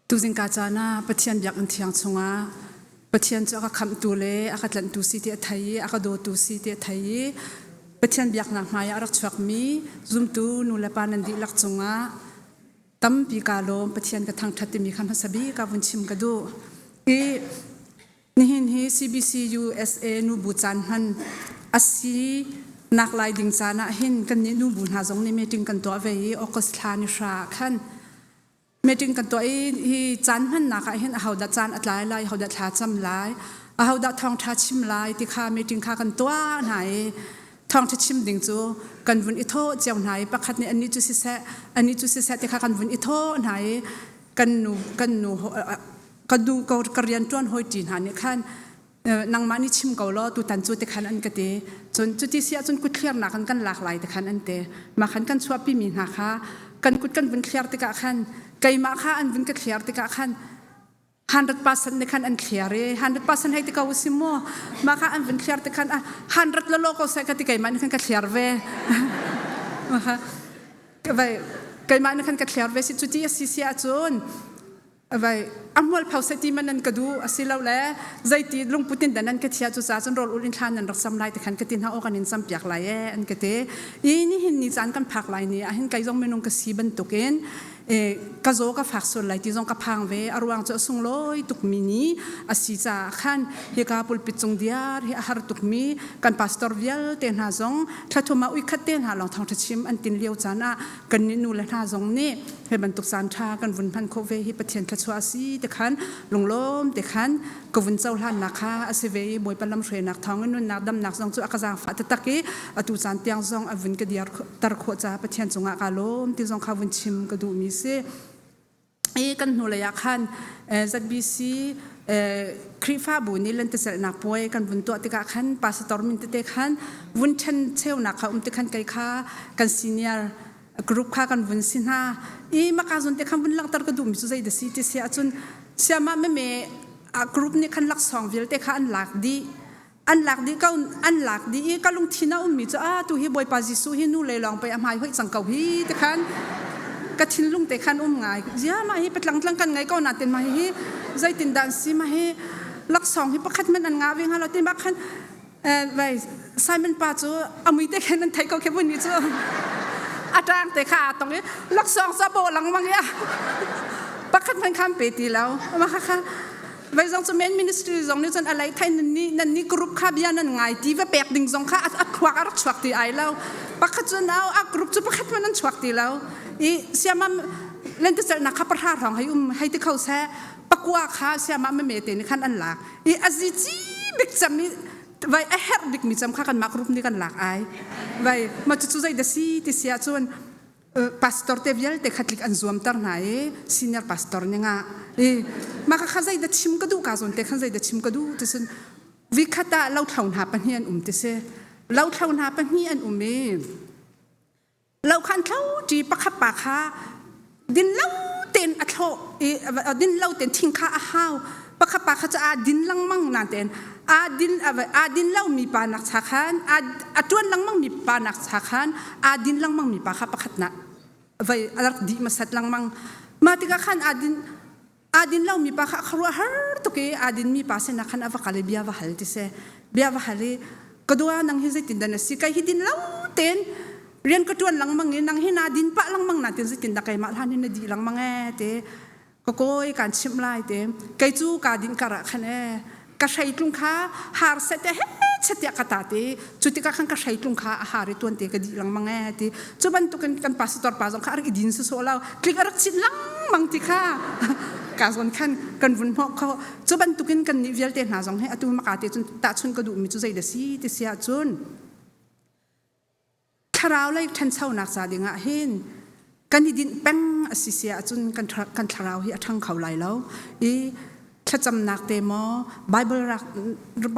Tuzingka caan ah Pathian biakinn thiang chungah Pathian cu a ka khamhtu le a ka tlanhtu si ti a thei i a ka dawtu si ti a thei i Pathian biaknak hmai ah a rak chuakmi zumtu nu le pa nan dihlak cungah tampi kaa lawm. Pathian ka thangṭhat timi kha hmasa bik ah vun chim ka duh. I Nihin hi CBC USA nubu caan hman a si nak lai ding caan ah hin kannih nubu hna zong nih meeting kan tuah ve i August thla ni hra ah khan meeting kan tuah i hi caan hmannak ah hin ahodah caan a tlai lai, ahodah thla cam lai, ahodah thawngṭha chim lai ti kha meeting kha kan tuah hna i thawngṭha chim ding cu kan vun i thawh cio hna i pakhat nih anih cu siseh, anih cu siseh ti kha kan vun i thawh hna i kan nu kan nu ka nu ka rianṭuan hawiṭi hna nih khan nangmah nih chim ko law tutan cu tikhan an ka ti. Cun cuti si ahcun kut thliarnak in kan lak lai tikhan an ti. Mah khan kan chuahpimi hna kha kan kut kan vun thliar tikah khan keimah kha an vun ka thliar tikah khan 100% nih khan an thliar i 100% hei ti ko si mu. Mah kha an vun thliar tikhan 100 lalaw ko seh ka ti, keimah nih khan ka thliar ve. Keimah nih khan ka thliar ve si. Cuti a si si ahcun vai a hmualpho seh ti man nan ka duh asilole zeiti lungput in dah nan ka thia? Cucaah cun rawl ul in thla nan rak cam lai ti khan ka ti hna. Aw, kan in campiak lai e, an ka ti i nihin ni caan kan phak lai ni ah hin kei zong minung ka si bantukin ka zaw ka fak sual lai ti zong ka phang ve. A ruang cu a sunglawi tukmi ni a si caah khan hika pulpit cung diar hi a har tukmi kan pastor vialte hna zong thlathum ah uikhat te hna lawng thawngṭha chim an tin lio caan ah kannih nu le hna zong nih hi bantuk caan ṭha kan vun hman khawh ve hi Pathian thluachuah a si ti khan lunglawm te khan ka vun cohlannak kha a si ve i Bawipa lamhruainak thawngin nunnak damnak zong cu a ka zaangfah taktak i atu caan tiang zong a vun ka diar tar khawh caah Pathian cungah kaa lawm ti zong kha vun chim ka duhmi si. I kan hnulei ah khan ZBC Khrihfabu nih lentecelhnak puai kan vun tuah tikah khan pastor min tete khan vun ṭhen cheunak kha um ti khan kei kha kan senior group kha kan vun si hna i maka zun te khan vun langhter ka duhmi cu zei da si ti si ahcun siamah meme group nih khan laksawng vialte kha an lak dih, an lak dih ko, an lak dih i ka lungthin a ummi cu a tu hi Bawipa Jesuh hi nu le lawng pei a hmai hoih cang ko hi ti khan ka thinlung te khan um ngai. Zia mah hi patlang tlang kan ngei ko na tin mah hi zeitin dah si, mah hi laksawng hi pakhat man an ngah ve hnga lo tin bak khan vai Simon pa cu amui te khan an thei ko khe vun ni cu a tang te kha a tong i laksawng sa bo langmang ya pakhat man khan pe ti lo. Ma kha kha vai zong cu main ministry zong nih cun a lei thai nan nih nan nih group kha bia nan ngai ti va pek ding zong kha a khuak a rak chuak ti ai lo. Pakhat cu nau a group cu pakhat man an chuak ti lo i siamam lentecelhnak kha pahra hrawng hei um hei ti kho seh, pakua kha siamah meme te nih khan an lak i a zi ci bik cam i vai a herh bik mi cam kha kan mah group nih kan lak ai. Vai ma cu cu zei da si ti sia cun pastor te vialte khatlik an zuamter hna i senior pastor ning ah i mah kha zei da chim ka duh ka zawn te khan zei da chim ka duh ti sun vikhat ah lothlo hna pahnih an um ti si. Lothlo hna pahnih an um i lo khan thlo ṭi. Pakhat pa kha din lo tein a thlawh i din lo tein thing kha a hau. Pakhat pa kha cu aa din lengmang na tein aa din aa din lo mi pa nak cha khan a ṭuan lengmang mi pa nak cha khan aa din lengmang mi pa kha pakhat nak vai a rak dih hmasat lengmang. Mah tikah khan aa din aa din lo mi pa kha a khuaruahhar tuk i aa din mi pa sinah khan a va kal i bia va hal ti si. Bia va hal i, "Ka dua, nang hi zeitin dah na si? Kai hi din lo tein rian ka ṭuan lengmang i nang hi naa din pah lengmang na tin zeitin dah keimah hlan hin na dih lengmang e?" ti. "Ka kawi, kaan chimh lai," ti. "Kei cu kaa dinh kar ah khan e ka hreitlung kha har seh te he tiah ka ta ti. Cu tikah khan ka hreitlung kha a har i tuan te ka dih lengmang e," ti. Cu bantukin kan pastor pa zong kha a rak i din sawsawh lo, tlik a rak chit lengmang ti kha ka zawn khan kan vun hmuh kho. Cu bantukin kan nih vialte hna zong hi atu maka te cun tahchun ka duhmi cu zei da si ti si ahcun thlarau lei ṭhanchonak ca dingah hin kan i dinh peng a si si ahcun kan thlarau hi a ṭhang kho lai lo i thlacamnak te maw, Bible rak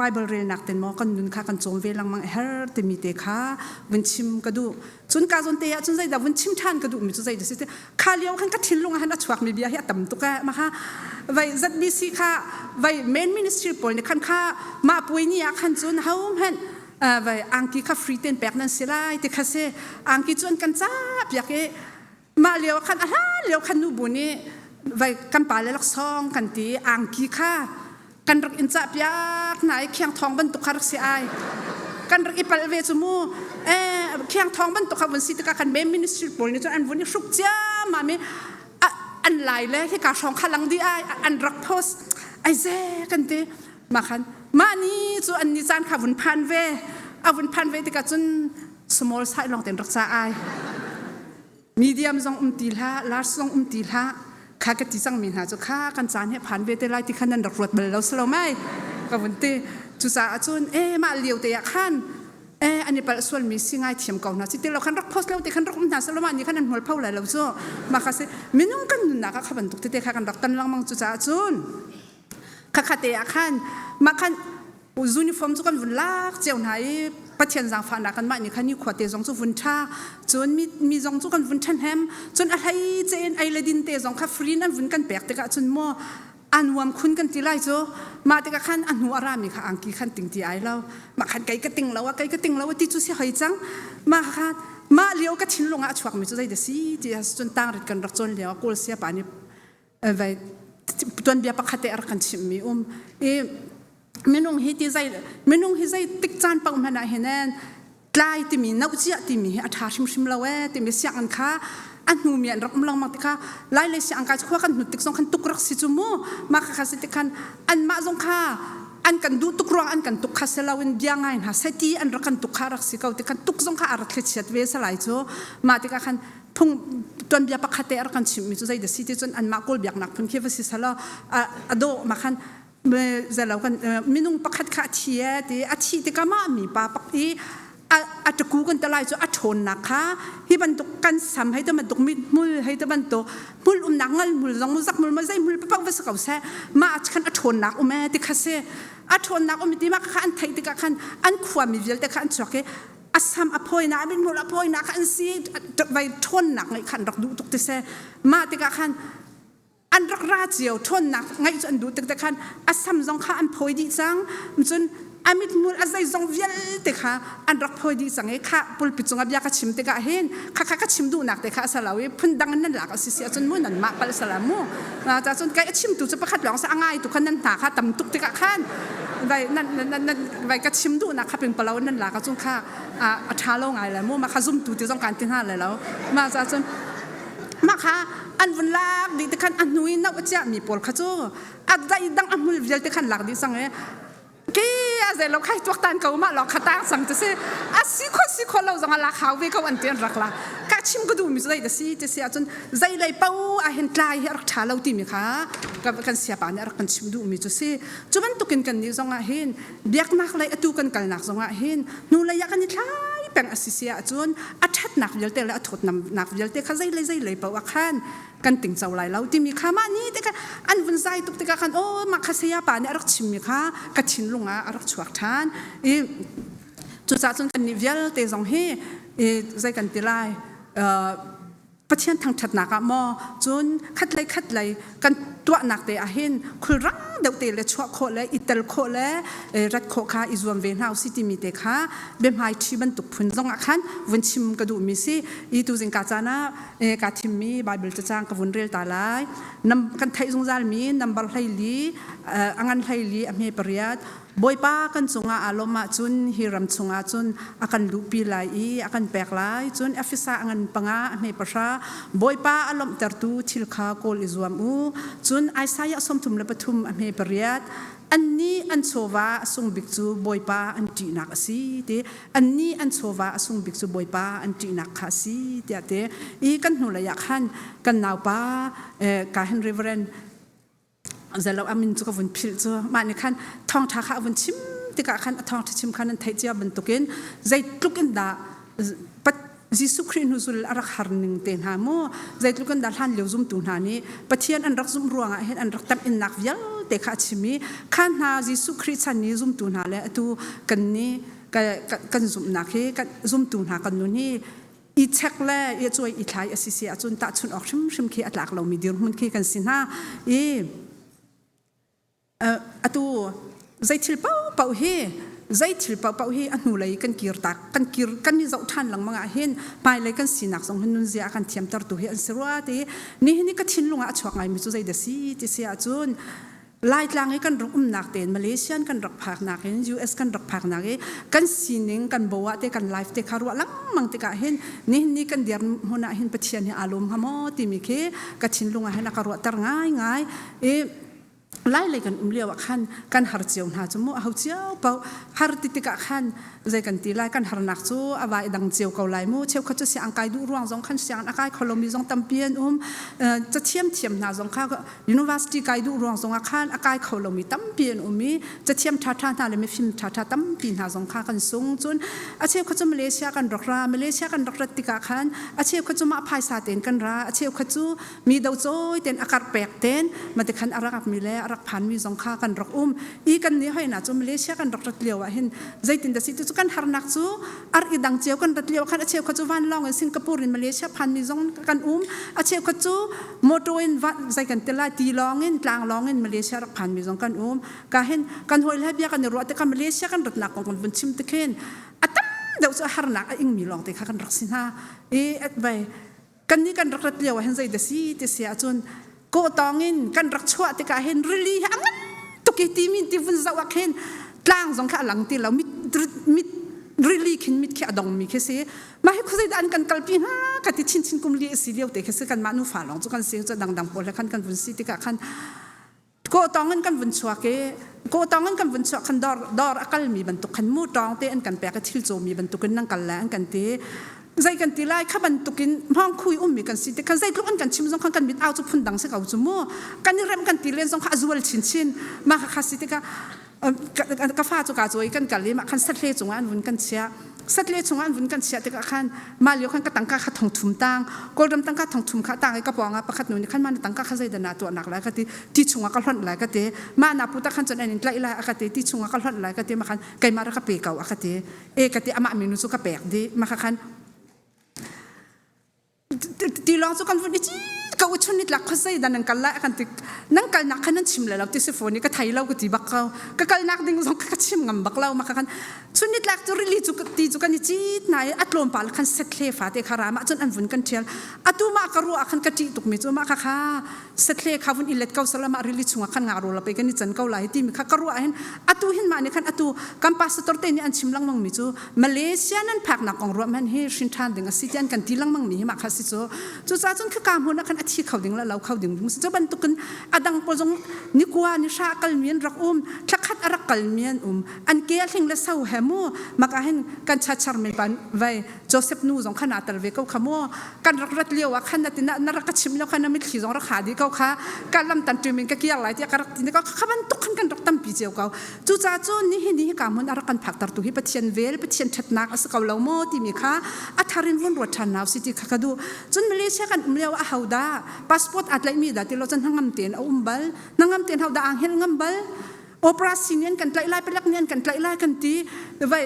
Bible relnak te maw kan nun kha kan cawm ve lengmang a her timi te kha vun chim ka duh. Cun ka zawn te ah cun zeidah vun chim ṭhan ka duhmi cu zei da si ti kha lio khan ka thinlung ah han a chuakmi bia hi a tam tuk eh. Mah kha vai ZBC kha vai main ministry pawl nih khan kha mah puai ni ah khan cun ho hmanh vai angki kha free ten pek nan si lai ti kha si. Angki cu an kan ca piak i mah lio khan a hlan lio khan nu bu nih Vai kan pa le laksawng kan ti angki kha kan rak in cah piak hna i khiang thawng bantuk kha rak si ai. Kan rak i palh ve cu mu. Eh khiang thawng bantuk kha vun si tikah kan main ministry pawl nih cun an vun i hruk ciammam i an lai le hika hrawng kha lang dih ai an rak post ai ze kan ti. Mah khan mah ni cu an ni caan kha vun phan ve. A vun phan ve tikah cun small size lawng ten rak ca ai. Medium zong um ti hlah, large zong um ti hlah. Kha ka ti cangmi hna cu kha kan caan he phan ve te lai ti khan nan rak ruat bal lo si lo mai. Ka vun ti. Cucaah cun e mah lio te ah khan e an i palh sualmi si ngai thiam ko hna si ti lo khan rak post lo te khan rak um hna selaw mah nih khan an hmual pho lai lo cu. Mah kha si minung kan nunnak ah kha bantuk tete kha kan rak tan lengmang cucaah cun khakha te ah khan mah khan uniform cu kan vun lak cio hna i Pathian zaangfahnak kan mah nih khan nikhua te zong cu vun ṭha cun mi, mi zong cu kan vun ṭhahnem cun a hlei ce in ei le din te zong kha free in an vun kan pek tikah cun maw a nuam khun kan ti lai cu mah tikah khan a hnu a rami kha angki khan ting ti ai lo mah khan kei ka ting lo a kei ka ting lo a ti cu si hoi cang mah kha mah lio ka thinlung ah a chuakmi cu zei dah si ti cun tangrit kan rak cawn lio ah kawl siapa nih vai tuanbia pakhat te a rak kan chimhmi um i minung hi ti zei minung hi zei tik caan paoh hmanh ah hin tlai timi nohciah timi hi a ṭha hrimhrim lo ee timi sianginn kha a hnu mi an rak um lengmang tikha lai le sianginn kai khua kan hnut tik zong khan tuk rak si cu mu mah kha kha si tik khan anmah zong kha an kan duh tuk ruang an kan tuk kha si loin bia ngai hna seh ti an rak kan tuk kha rak si ko ti khan tuk zong kha a rak thlichiat ve salai cu mah tikah khan phung tuanbia pakhat te a rak kan chimhmi cu zei dah si ti cun anmah kawl biaknak phun khi va si selaw a dawh ma khan zelo kan minung pakhat kha a thi e ti a thi tikah mah mi pa pak i a taku kan talai cu a ṭhawnnak kha hi bantuk kan sam hei te bantuk mit hmul hei te bantuk hmul umnak ngal hmul zong zak hmul ma zei hmul papak va si ko seh mah khan a ṭhawnnak um e ti kha si a ṭhawnnak um ti mah kha an theih tikah khan an khuami vialte kha an chuak i a sam a phawinak a mithmul a phawinak kha an si vai ṭhawnnak ngeih kha an rak duh tuk ti seh mah tikah khan an rak ra cio ṭhawnnak ngeih cu an duh tik te khan a sam zong kha an phawi dih cang cun a mithmul a zeizong vialte kha an rak phawi dih cang i kha pulpit cungah bia ka chim tikah hin kha kha ka chim duhnak te kha a si lo i phundang in nan lak a si si ahcun mu nan mah palh sala mu ca cun kai a chimtu cu pakhat lawng sa a ngai tu khan nan hna kha tam tuk tikah khan vai nan nan vai ka chim duhnak kha ping palo nan lak ahcun kha a ṭha lo ngai le mu ma kha zumtu ti zong kan ti hna le lo ma ca cun mah kha an vun lak dih te khan a hnu i no a chiah mi pawl kha cu a dai dang a hmul vialte khan lak dih sang i ke a zei lo khai tuaktan ko ma lo khatang sang te si a si kho si kho lo zong a lak hau ve ko an ti an rak la ka chim ka duh mi zei da si ti si ahcun zei lei po a hin tlai hi a rak ṭha lo ti mi kha kan siapa nih a rak kan chim duh mi cu si cu bantukin kan nih zong ah hin biaknak lei atu kan kalnak zong ah hin hnu lei ah kan i thlai peng a si si ahcun a ṭhatnak vialte le a thawtnamnak vialte kha zei lei zei lei paoh ah khan kan tingco lai lo timi kha mah ni te kha an vun zai tuk tikah khan aw mah kha saya pa nih a rak chimmi kha ka thinlung ah a rak chuak ṭhan i cucaah cun kan nih vialte zong hi zei kan ti lai Pathian thangṭhatnak ah maw cun khatlei khatlei kan tuahnak te ah hin khulrang deuh te le chuah khawh le i tel khawh le rat khawh kha i zuam ve hna usih timi te kha biahmai ṭhi bantuk phun zong ah khan vun chim ka duhmi si i tuzing ka caan ah kaa thimmi Bible cacang ka vun rel ta lai kan theih zungzalmi nambar 14 a ngan 14 a hme pariat Bawipa kan cungah aa lawm ahcun hi ram chungah cun a kan luhpi lai i a kan pek lai. Cun Efesa a ngan panga a hme pahra Bawipa a lawmhtertu thil kha kawl i zuam u. Cun Isaiah 33 a hme pariat annih an chawva a sung bik cu Bawipa an ṭihnak a si ti annih an chawva a sung bik cu Bawipa an ṭihnak kha a si tiah ti i kan hnulei ah khan kan naupa ka hen Reverend zalo a min cu ka vun philh cu mah nih khan thawngṭha kha a vun chim tikah khan a thawngṭha chim khan an theih cia bantukin zeitluk in dah Jesuh Khrih hnuzul a rak har ning te hna mu zeitluk in dah hlan lio zumtu hna nih Pathian an rak zumh ruangah hin an rak tam innak vialte kha a chim i kha hna Jesuh Khrih chan ni zumtu hna le atu kan nih kan zumhnak hi kan zumtu hna kan nun hi i check le i cuai i thlai a si si ahcun tahchunh awk hrimhrim khi a tlak lomi dirhmun khi kan si hna i atu zei thil paohpaoh hi. Zei thil paohpaoh hi a hnulei kan kir tak kan kir kan i zoh ṭhan lengmang ah hin hmailei kan sinak zong hin nunzia a kan thiamtertu hi an si rua ti nihin i ka thinlung ah a chuak ngaimi cu zei dah si ti si ahcun Laitlang i kan rak umnak tein Malaysian kan rak phaknak in US kan rak phaknak i kan sining kan bo ah te kan life te kha ruah lengmang tikah hin nihin ni kan dir hmun ah hin Pathian hi aa lawm hnga maw timi khi ka thinlung ah hin a ka ruahter ngaingai i Lailei kan um lio ah khan kan har cio hna cu mu a ho cio paoh har ti tikah khan zei kan ti lai kan harnak cu a vai dang cio ko lai mu cheukhat cu siang kai duh ruang zong khan siang a kai kho lomi zong tampi an um cathiam thiam hna zong kha university kai duh ruang zong ah khan a kai kho lomi tampi an um i cathiam ṭhaṭha hna le mifim ṭhaṭha tampi hna zong kha kan sung cun a cheukhat cu Malaysia kan rak ra Malaysia kan rak rat tikah khan a cheukhat cu mah phaisa tein kan ra a cheukhat cu mi do cawi ten a karh pek ten mate khan a rak mi le a rak phan mi zong kha kan rak um i kan ni hoina cu Malaysia kan rak rat lio ah hin zeitin da si tu cu kan harnak cu ar i dang cio kan rat lio khan a cheu kha cu vanlawng in Singapore in Malaysia phan mi zong kan um a cheu kha cu motor in zei kan ti lai ti lawng in tlang lawng in Malaysia rak phan mi zong kan um ka hin kan hoi le bia kan i ruah tikah Malaysia kan ratnak kong kan vun chim te khin a tam deuh cu harnak a ing mi lawng te kha kan rak si hna i vai Kannih kan rak rat lio ah hin zei dah si ti si ahcun kawhtawng in kan rak chuah tikah hin rili hi a ngan tuk i timi ti vun zoh ah khin tlang zong kha a lang ti lo mit mit rili khin mit khi a dongmi khi si mah hi khuazei dah an kan kalpi hnga ka ti chinchin kum li a si lio te khi si kanmah nufa lawng cu kan si cu dangdang pawl he khan kan vun si tikah khan Kawhtawng in kan vun chuak i kawhtawng in kan vun chuak khan dawr dawr a kalmi bantuk khan mu tawng te an kan pek i thil cawmi bantuk in nan kal lai an kan ti. Zei kan ti lai kha bantukin hmawng khui ummi kan si ti khan zeitluk an kan chim zong khan kan mit au cu phun dang si ko cu mu. Kan i remh kan ti len zong kha a zual chinchin. Mah kha kha si tikah ka fa cu ka cawi kan kal i mah khan satle cungah an vun kan chiah satle chungah an vun kan chiah tikah khan mah lio khan ka tangka kha thong thum tang kawlram tangka thong thum kha tang i ka pawng ah pakhat nu nih khan mah na tangka kha zeidah na tuahnak lai ka ti ti chungah ka hlonh lai ka ti mah na puta khan cun an in tlaih lai a ka ti ti chungah ka hlonh lai ka ti mah khan keimah ra ka pe ko a ka ti e ka ti amah minu cu ka pek dih mah kha khan Tilawng cu kan vun i cit ko chun nitlak khuazei dah nan kal lai kan ti nan kalnak kha nan chim le lo ti si fawn i ka thei lo ka ti bak ko ka kalnak ding zong ka chim ngam bak lo maka khan chun nitlak cu rili cu ti cu kan i cit na i a tlawmpal khan sethle fate kha ram ah cun an vun kan ṭhial atu mah ka ruah ah khan ka ṭih tuk mi cu mah kha kha sethle kha vun i let ko sala mah rili chungah khan nga rawl pe kan i can ko lai ti mi kha ka ruah hin atu hin mah nih khan atu kan pastor te nih an chim lengmang mi cu Malaysia nan phaknak kong ruah man hi hrin ṭhan ding a si ti an kan ti lengmang mi hi mah kha si cu cucaah cun khika hmun ah khan a thi kho ding le lo kho ding si cu bantukin a dang pawl zong nikua ni hra kal mi an rak um thlakhat a rak kal mi an um an ke a hling le so he mu maka hin kan chachar mi pan vai Joseph nu zong khan aa tel ve ko kha mu kan rak rat lio ah khan na ti na rak ka chim lio khan na mitthli zong rak ha dih ko kha ka lam tan ṭim in ka kiar lai tiah ka rak ti ko kha bantuk khan kan rak tampi cio ko cucaah cun nihin ni hika hmun a rak kan phaktertu hi Pathian vel Pathian ṭhatnak a si ko lo maw timi kha a thar in vun ruat ṭhan hna usih ti kha ka duh cun Malaysia kan um lio ah ahodah passport aa tlaihmi dah ti lo cun hnangam tein a um bal hnangam tein hodah aa hngelh ngam bal operation nih an kan tlaih lai palek nih an kan tlaih lai kan ti vai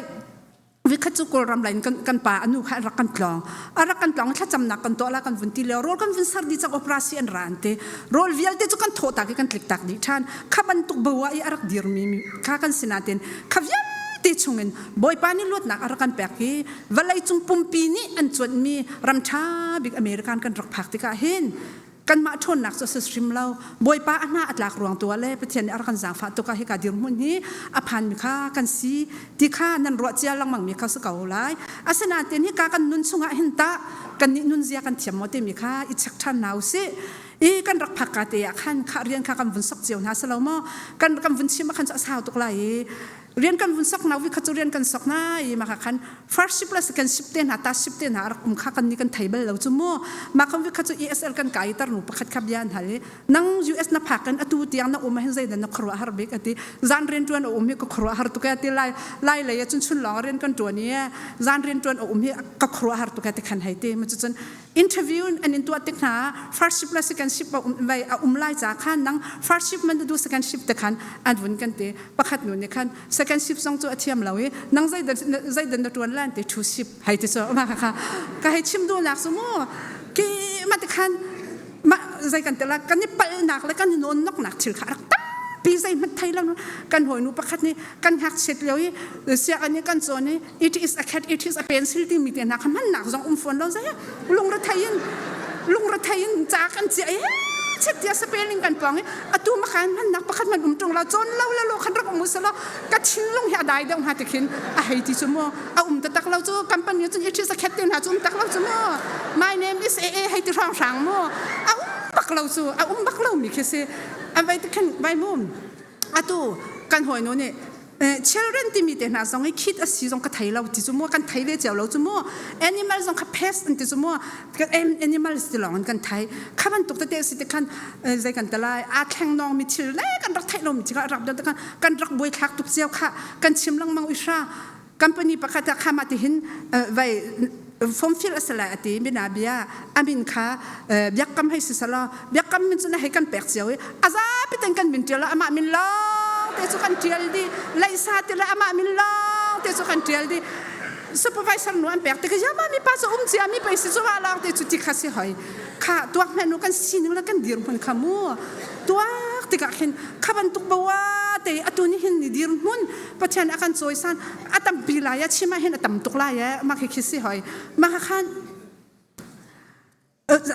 Vikhat cu Kawlram lei in kan pa a nu kha a rak kan tlawng. A rak kan tlawng thlacamnak kan tuah la kan vun ti lio rawl kan vun ser dih cang operasi an ra an ti. Rawl vialte cu kan thawh tak i kan tlik tak dih ṭhan. Kha bantuk bo ah i a rak dirmi kha kan sinain kha vialte chungin Bawipa nih luatnak a rak kan pek i vawlei cung pumpi nih an cuanhmi ram ṭha bik American kan rak phak tikah hin kanmah ṭhawnnak cu a si hrim lo bawipa a hna a tlak ruang tu ah le pathian nih a rak kan zaangfah tuk ah hika dirhmun hi a phanmi kha kan si ti kha nan ruah cia lengmang mi kha si ko lai asinain hika kan nun chungah hin tah kannih nunzia kan thiam maw timi kha i check ṭhan hna usih i kan rak phak ka te ah khan kha rian kha kan vun sok cio hna si lo maw kan kan vun chim ah khan cu a sau tuk lai i rian kan vun sok na vi kha cu rian kan sok na i maka khan first ship le second ship te hna ta ship te hna rak um kha kan ni kan thei bal lo chu mu ma kan vi kha cu ESL kan kai tar nu pakhat kha bian hal i nang US na phak kan atu tiang na um hin zeidan na khruah har bik ati zan rian tuan a um hi ka khruah har tuk ti lai lai lei cun chun long rian kan tuan i zan rian tuan a um hi ka khruah har tuk ti khan hei ti ma cu cun interview an in tuah tik hna first ship le second ship a um vai a um lai ca khan nang first ship man du second ship te khan an vun kan ti pakhat nu nih khan second shift zong cu a thiam lo i nang zeidan zeidan na tuan lan ti two shift hei ti so ma kha ka hei chim duhnak cu mu ki ma ti khan ma zei kan tela kan i palhnak le kan i nawn noknak thil kha rak tampi. pi zeihmanh thei lo kan hawinu pakhat nih kan ngakchiat lio i sianginn i kan cawn i it is a cat it is a pencil timi te hna kha hmannak zong um fawn lo zei lungrethei in lungrethei in ca kan ciah i chet tia spelling kan pong i atu makhan hmannak pakhat man um tung lo cawn lo le lo khan rak um usalo ka thinlung hi a dai deuh hnga ti khin a hei ti cu mu a um taktak lo cu company cun it is a cat te hna cu um tak lo cu mu my name is AA hei ti hrang hrang mu a um bak lo cu a um bak lo mi khi si an vai ti khin vai mu atu kan hawinu nih children timi te hna zong i khit a si zong ka thei lo ti cu mu kan thei ve cio lo cu mu animal zong kha pest an ti cu mu animals ti lawng in kan thei kha bantuk tete si te khan zei kan talai aa thleng nong mi thil le kan rak theih lo mi kha rak deuh te khan kan rak buai thlak tuk cio kha kan chim lengmang ui hra company pakhat ah kha ma ti hin vai form fill a si lai ati bina bia amin kha biakam hei si sala biakam min cu na hei kan pek cio i azapi ten kan min tial amah min lawng te cu kan tial di leisa ti le amah min lawng te cu kan tial di supervisor nu an pek tik ya ma mi pa cu um cia mi pei si cu wa lawng te cu ti kha si hoi kha tuak hme nu kan sining le kan dirhmun kha mu tuak tikah khin kha bantuk bawa te atu ni hin ni dirhmun pathian a kan cawisan a tampi lai a chim ah hin a tam tuk lai e mah khi khi si hoi mah khan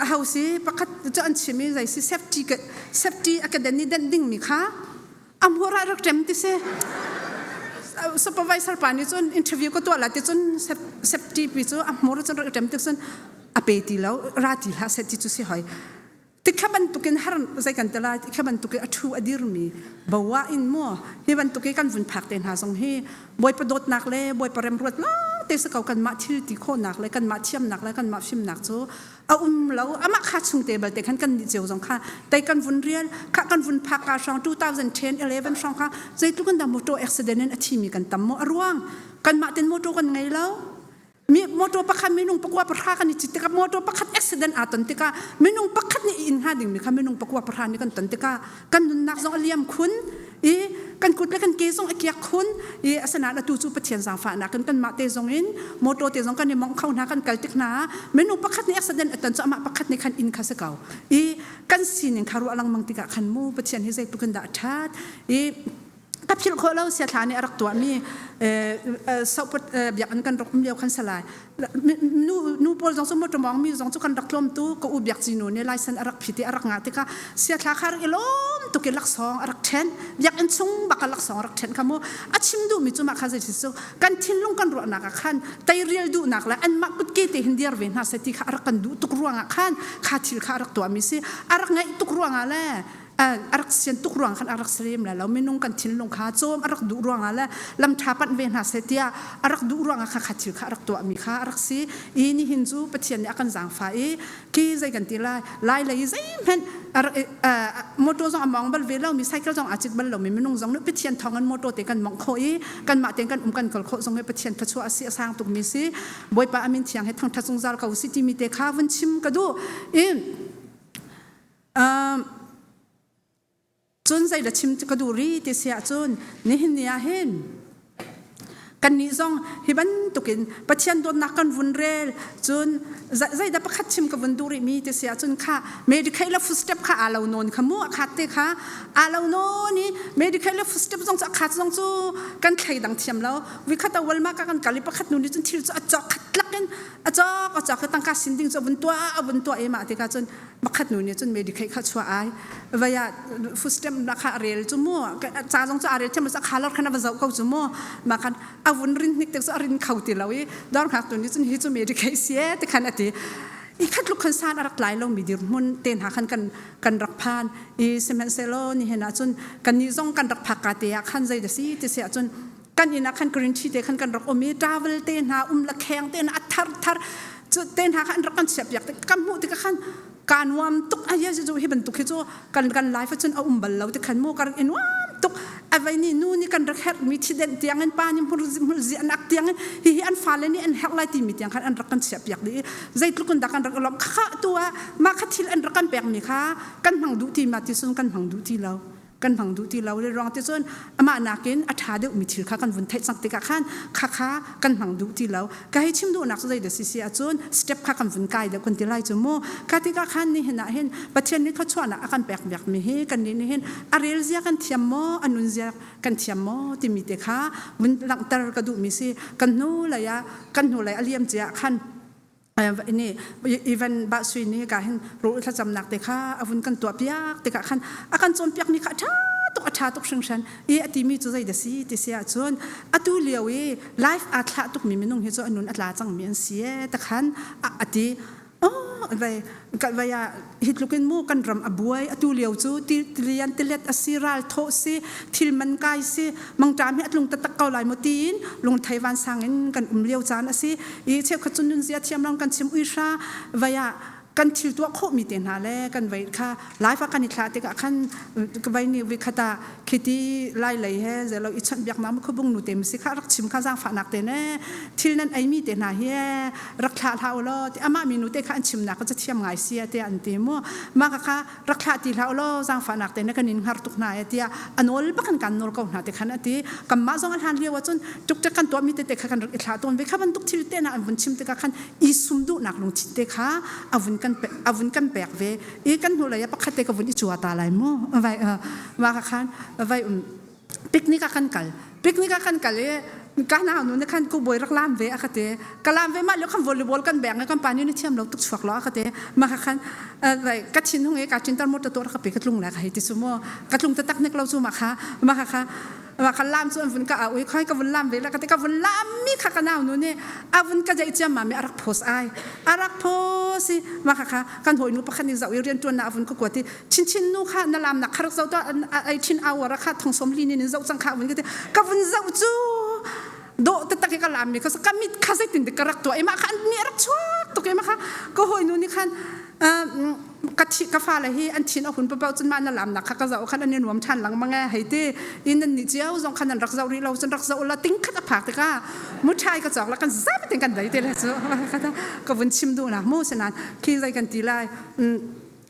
ho si pakhat cu an chim i zei si safety safety a ka den ni den ding mi kha amhur ah rak ṭem ti si supervisor pa nih cun interview ka tuah la ti cun safety pi cu a hmur cun rak ṭem ti cun a pe ti lo ra ti hlah seh ti cu si hoi tikha bantukin har zei kan tela tikha bantukin a thu a dirmi bawa in mu hi bantukin kan vun phak te hna zong hi bawipa dawtnak le bawipa remruat lawng te si ko kanmah thil ti khawhnak le kanmah thiamnak le kanmah fimnak cu a um lo amah kha chung te balte khan kan nih cio zong kha tei kan vun rial kha kan vun phak ka hrawng 2010 11 hrawng kha zeitluk in dah motor accident in a thimi kan tam maw a ruang kanmah ten motor kan ngei lo mi motor pakhat minung pakua pahra kan i cit tikah motor pakhat accident aa ton tikah minung pakhat nih inn hnga dingmi kha minung pakua pahra nih kan ton tikah kan nunnak zong a liam khun i kan kut le kan ke zong a kiak khun i asinain atu cu Pathian zaangfahnak in kanmah te zong in motor te zong kan i mongh kho hna kan kal tik hna minung pakhat nih accident a ton cu amah pakhat nih khan inn kha si ko i kan sining kha ruah lengmang tikah khan mu Pathian hi zeitluk in dah a ṭhat i ka philh khawh lo siathla nih a rak tuahmi sohput biakinn kan rak um lio khan salai nu nu pawl zong cu motor mawng mi zong cu kan rak tlawm tu ka u biak ci nu nih license a rak phit i a rak ngah tikah siathla kha rak i lawm tuk i laksawng a rak ṭhen biakinn chung bak a laksawng a rak ṭhen kha mu a chim duhmi cu mah kha zei cu kan thinlung kan ruahnak ah khan teirial duhnak le anmah kutke te hin dir ve hna seh ti kha a rak kan duh tuk ruangah khan kha thil kha a rak tuahmi si a rak ngaih tuk ruangah le a rak sian tuk ruang khan a rak serem le lo minung kan thinlung kha cawm a rak duh ruangah le lam ṭha panh ve hna seh tiah a rak duh ruangah kha kha thil kha a rak tuahmi kha a rak si i nihin cu Pathian nih a kan zaangfah i khi zei kan ti lai lai lei zeihmanh motor zong a mawng bal ve lo mi cycle zong aa cit bal lo mi minung zong nih Pathian thawng in motor te kan mawngh khawh i kanmah tein kan um kan kal khawh zong hi Pathian thluachuah a si a sang tuk mi si Bawipa amin thiang he thangṭhat zungzal ko si timi te kha vun chim ka duh i Cun zei da chim ka duh rih ti si ahcun nihin ni ah hin kannih zong hi bantukin Pathian dawtnak kan vun rel cun zeidah pakhat chim ka vun duh rih mi ti si ahcun kha Medicaid le food stamp kha aa lo nawn kha mu a khat te kha aa lo nawn i Medicaid le food stamp zong cu a khat zong cu kan thleidang thiam lo vikhat a Walmart ka kan kal i pakhat nu nih cun thil cu a cawk khat tlak in a cawk a cawk i tangka sin ding cu a vun tuah a vun tuah i mah tikah cun pakhat nu nih cun Medicaid kha chuah ai vai ah food stamp na kha a rel cu mu ca zong cu a rel thiam a khalar khan a va zoh ko cu mu ma khan a vun rin hnik te cu a rin kho ti lo i dawr hngak tu nih cun hi cu Medicaid si e ti khan a ti i khat luk khan san a rak tlai lo mi dirhmun te hna khan kan kan rak phan i sihmanhsehlaw ni hen ah cun kan nih zong kan rak phak ka te ah khan zei da si ti si ah cun kan inn ah khan green tea te khan kan rak um i travel te hna um la kheng te hna a thar thar cu te hna kha an rak kan chiah piak te kan hmuh tikah khan ka nuam tuk ai cu hi bantuk hi cu kan kan life cun a um bal lo ti khan mu ka rak i nuam tuk avei ni nu nih kan rak herh mi thiden tiang in pa nih hmur zi an ak tiang in hi hi an fale nih an herh lai ti mi tiang khan an rak kan chiah piak dih zeitluk in dah kan rak lom kha tu ah mah kha thil an rak kan pek mi kha kan hmang duh ti ma ti sun kan hmang duh ti lo. Kan hmang duh ti lo. Ruang ti cun amah nakin a ṭha deuhmi thil kha kan vun theih cang tikah khan khakha kan hmang duh ti lo. Ka hei chim duhnak cu zeidah si si ahcun step kha kan vun kai deuh kan ti lai cu mu. Kha tikah khan nihin ah hin Pathian nih thluachuahnak a kan pek biakmi hi kan nih nih hin a rel zia kan thiam maw, a nun zia kan thiam maw timi te kha vun langhter ka duhmi si. Kan hnu lei ah kan hnu lei a liam cia ah khan ini even ba sui ni ka hin ro thlacamnak te kha avun kan tuah piak tikah khan a kan cawnpiak mi kha tha tuk a tha tuk hringhran i a timi cu zei da si ti si ahcun atu lio i life aa thlah tuk mi minung hi cu anun a tla cang mi an si e takhan a ti. Oh, vai vai ah hi tlukin mu kan ram a buai. Atu lio cu tilian tilet a si, ral thawh si, thil man kai si, mangṭam hi a tlung taktak ko lai mu tiin lungthei vansang in kan um lio caan a si. I cheukhat cu nunzia thiam lo kan chim uihra vai ah kan thil tuah khawhmi te hna le kan vei kha live ah kan i thlah tikah khan vai nih vikhat ah khiti lai lei he zelo i chawnh biak na khubung nu te si kha rak chim kha zaangfahnak te ne thil nan ei mi te hna hi rak thlah hlah u law ti amah mi nu te kha an chimnak ka thiam ngai si te an ti mu ma ka kha rak thlah ti hlah u law zaangfahnak te ne kan in hngar tuk hna e tiah anol bakan kan nol ko hna te khan ati kamma zong a hlan lio ahcun tuk kan tuah mi te te kha kan rak i thlah tawn ve kha bantuk thil te na an vun chim tikah khan i sum duhnak lungthin te kha avun kan avun kan pek ve i kan hnu lei ah pakhat te ka vun i chua ta lai mu. Vai ma ka khan vai um picnic ah kan kal, picnic ah kan kal i ka nau nu ne khan ku boi rak lam ve a ka te. Ka lam ve ma lio khan volleyball kan beng kan pa ni ni thiam lo tuk chuak lo a ka te. Ma ka khan vai ka thin hung e ka chin tar mo ta to ka pe ka tlung la ka hei ti su mo ka tlung ta tak nek lo chu ma kha ma kha kha ma kha lam cu an vun ka au i khoi ka vun lam ve la ka te. Ka vun lam mi kha ka nau nu nih a vun ka jeih ciam ma mi a rak phos ai, a rak phos i ma kha kha kan hawi nu pakhat nih zoh i rian tuan na avun ka kuat i chin chin nu kha na lam nak kharak zo to ai chin hour kha thong som li nin zoh cang kha vun ka ti. Ka vun zoh cu do te tak ka lam mi kha ka mit kha zeitin ka rak tuah i mah kha ni rak chuak tuk i mah kha ka hawi nu nih khan ka thi ka fa le hi an thin a hun pa cun ma na lam nak kha ka zoh khan an i nuam than langmang e hei ti in nan ni cio zong khan an rak zoh rih lo cun rak zoh la ting khat a phak tikah muthai ka cawk la kan zapi tin kan dai te le cu ka vun chim duh nak mu. Senan khi zei kan ti lai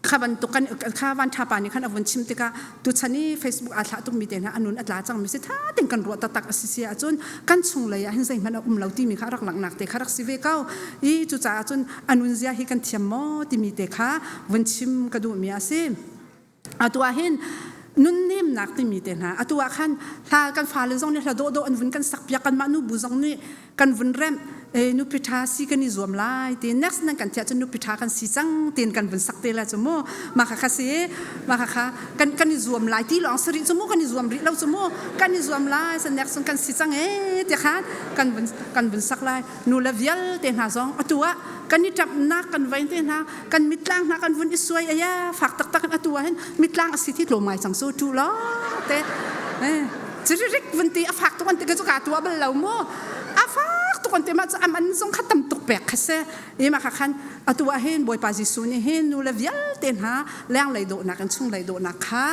kha bantuk kan kha van tha pa nih khan a vun chim tikah tu chan i Facebook aa thlah tukmi te hna anun a tla cang mi si tha ten kan ruah taktak a si si ahcun kan chung lei ah hin zeihmanh a um lo timi kha rak langhnak te kha rak si ve ko i cucaah cun anun zia hi kan thiam maw timi te kha vun chim ka duhmi a si. Atu ah hin nunnemnak timi te hna atu ah khan hla kan fale zong nih hla dawhdawh an vun kan sak piak, kanmah nu bu zong nih kan vun remh e nupi ṭha si kan i zuam lai ti next nan kan thiah cun nupi ṭha kan si cang tin kan vun sak te la cu mu. Mah kha kha si mah kha kha kan kan i zuam lai ti lawng si rih cu mu, kan i zuam rih lo cu mu. Kan i zuam lai sa next kan si cang e ti khan kan vun kan vun sak lai. Nu le vialte hna zong atu ah kan i ṭapnak kan vein te hna kan mitlang hna kan vun i suai aya fak taktak in atu ah hin mitlang a si thi tlawm ngai cang su tu lo te ciririk vun ti a fak tuk an ti ka cu ka tua bal lo mu. A fak tuk an ti ma cu am an zong kha tam tuk pek kha se i ma kha khan atu ah hin Bawipa Jesuh nih hin nu le vialte hna leng lei dawhnak in chung lei dawhnak kha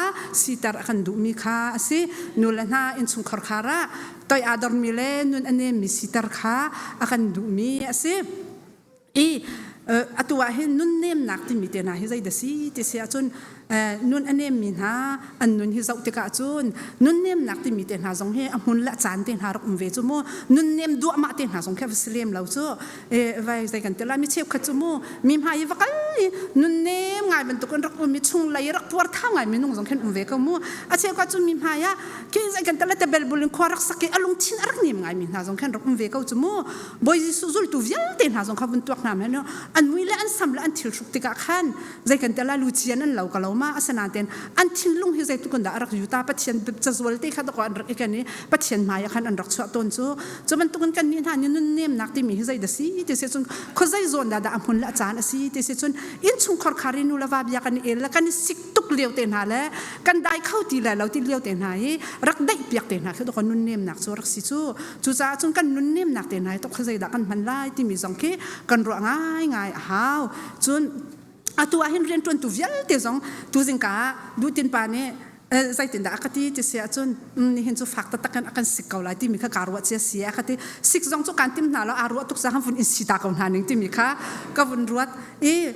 siter a kan duhmi kha a si. Nu le hna innchungkhar khar ah toi aa dormi le nun a nemmi siter kha a kan duhmi a si. I atu ah hin nunnemnak timi te hna hi zei dah si ti si ahcun nun a nemmi hna an nun hi zoh tikah cun nunnemnak timi te hna zong hi a hmun le a caan te hna rak um ve cu mu. Nunnem duahmah te hna zong khi va si lem lo cu vai zei kan ti lai mi cheukhat cu mu mi hmai i va kal i nunnem ngai bantuk in rak um i chunglei rak puar thau ngai minung zong khin um ve ko mu. A cheukhat cu mi hmai ah khi zei kan ti lai te belbul in khua rak sak i a lungthin a rak nem ngai mi hna zong khin rak um ve ko cu mu. Bawi Jesuh zultu vialte hna zong kha vun tuak hna men an mui le an sam le an thil hruk tikah khan zei kan tela lu cian an lo ka lo ma. Asanain ten an thinlung hi zeitluk in dah a rak yuta Pathian cazual te kha dawh an rak i ken i Pathian hmai ah khan an rak chuah tawn cu. Cu bantukin kan nih hna nih nunnemnak timi hi zei dah si ti si cun khuazei zawn dah dah a hmun le a caan a si ti si cun innchungkhar khar i nu le va bia kan i el le kan i sik tuk lio te hna le kan dai kho ti le lo ti lio te hna hi rak daih piak te hna khi dawh nunnemnak cu rak si cu. Cucaah cun kan nunnemnak te hna hi tok zeidah kan hman lai timi zong khi kan ruah ngaingai a hau. Cun atu ah hin rianṭuantu vialte zong tuzingka ah duhtin pa nih zeitindah a ka ti ti si ahcun nihin cu fak taktak in a kan sik ko lai timi kha kaa ruah cia si a ka ti. Sik zong cu kaan tim hna lo, aa ruah tuk caah vun in si ta ko hna ning timi kha ka vun ruat i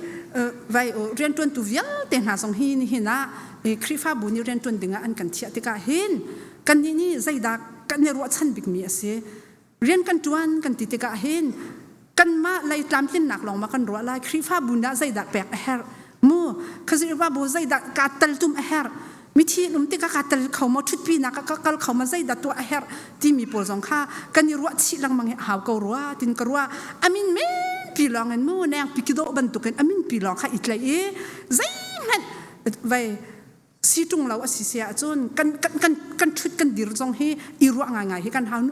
vai rianṭuantu vialte hna zong hi nihin ah. Khrihfabu nih rianṭuan dingah an kan thiah tikah hin kannih nih zeidah kan i ruahchan bikmi a si? Rian kan ṭuan kan ti tikah hin kanmah lei tlamtlinnak lawng ma kan ruah lai? Khrihfabu nih zeidah pek a herh? Mu Khrihfabu zeidah kaa teltum a herh? Mithi an um tikah kaa tel kho maw? Ṭhutpinak ah ka kal kho maw? Zeidah tuah a herh? timi pawl zong kha kan i ruah chih lengmang hi a hau ko rua tin ka ruah. A min menpi lawng in mu nengpi ki dawh bantukin a min pi lawng kha i tlaih i zeihmanh vai si ṭung lo a si si ahcun kan kan kan kan ṭhut kan dir zong hi i ruah ngaingai hi kan hau.